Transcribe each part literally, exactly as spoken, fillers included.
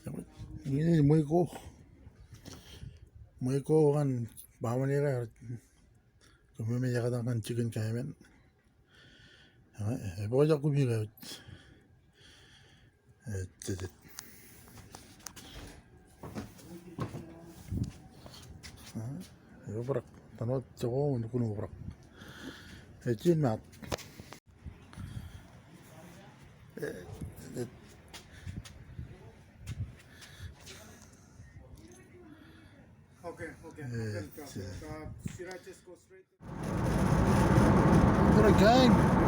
Ṃweo ko, ṃweo ko ñan baaṃle eo, kōmij ekataṃ ñan jikin kaemān. Ej, ej pojak kumi ka ej. Ej, ej, ej. Ej, obrak. Tano jako un kun obrak. Ej, jin mat. Ej, ej. Okay, okay. Ej, okay, okay. Ej. Uh, should I just go straight? What a gang!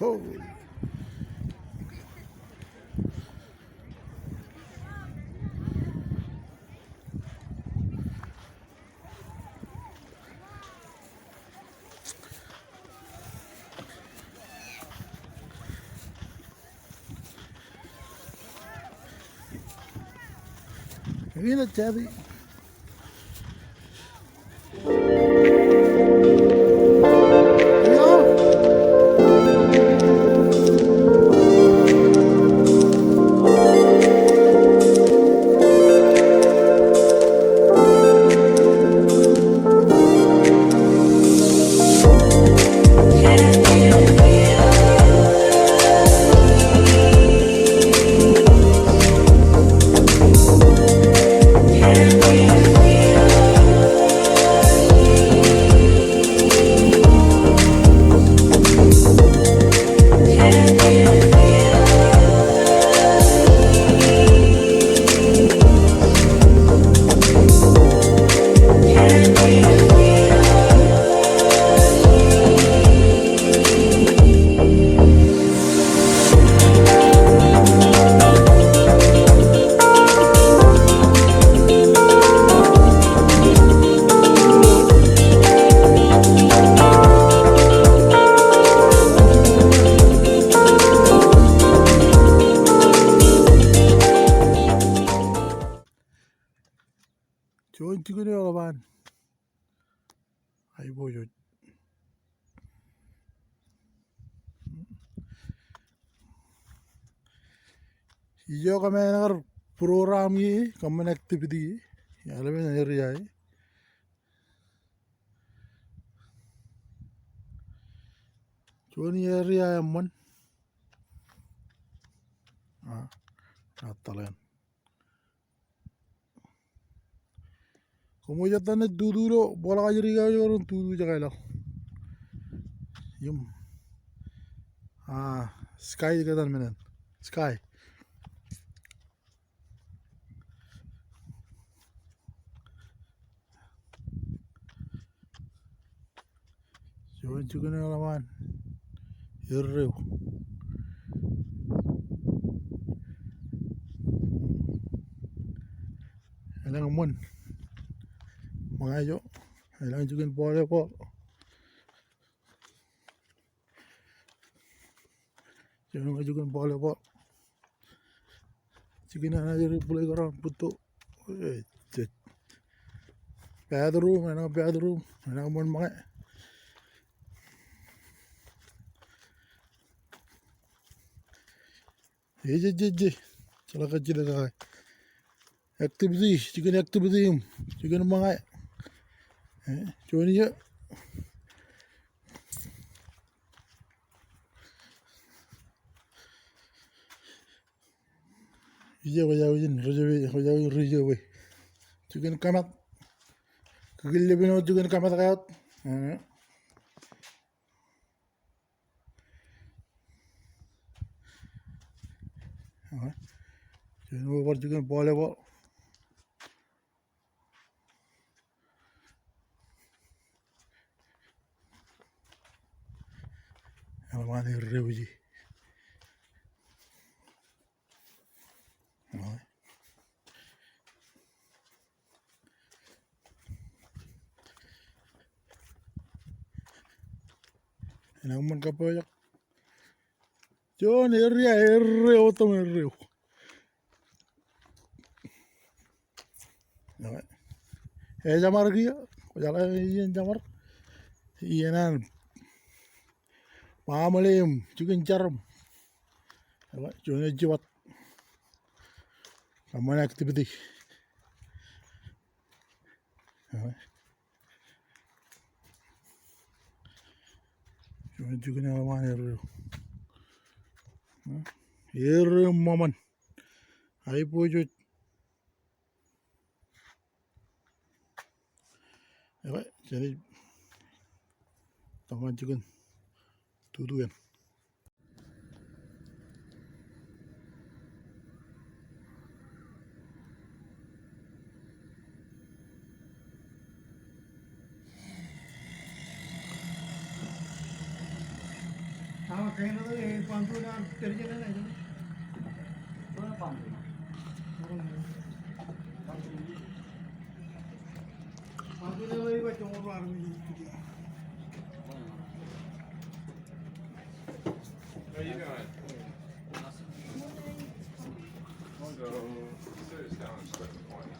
Holy. Eñin ej jati. Juon jikin eo eḷap an aiboojoj. Ijo kōm āinwōt kar program ie, kōṃṃan activity ie, eḷap an area ie. Juon area eṃṃan. A, a talen. Koṃij ettā ṇe tutu ilo, bōlkaj ri kajjioñ ren tutu jekāāl. Im. A, sky ketan men eṇ. Sky. Juon jikin eo eḷap an erreo. Elōñ ṃōn. Ṃōñā ijo. Elōñ jikin volleyball. Juon eo jikin volleyball. Jikin eṇ ej ri playground butto. Ej, ej. Bathroom, eṇ ej bathroom, eṇ ej ṃōn ṃōñā. Ej, ej, ej, ej. Jeḷā kajjitōk eo. Activity, jikin activity im jikin ṃōñā. E, juon ijo. Ijo kwōj aikuj in ri jebwe, kwōj aikuj in ri jebwe. Jikin kamat. Kōkillepin wōt jikin kamat ke wōt. E. Juon eo bar jikin volleyball. Eḷap an erreo ije. Enañin kappojak. Juon area, area, otem area. Ejamar kiiō, kwōjeḷā iien jamar. Iien an. Baaṃle im jikin jar im. Juon ej jibat. Kōṃṃan activity. Juon jikin eḷap an erreo. Erreo ṃōṃan. Aiboojoj. Ekwe, jenaaj tōmak jikin tutu eṇ. How you doing? So, sit down and stretch the point.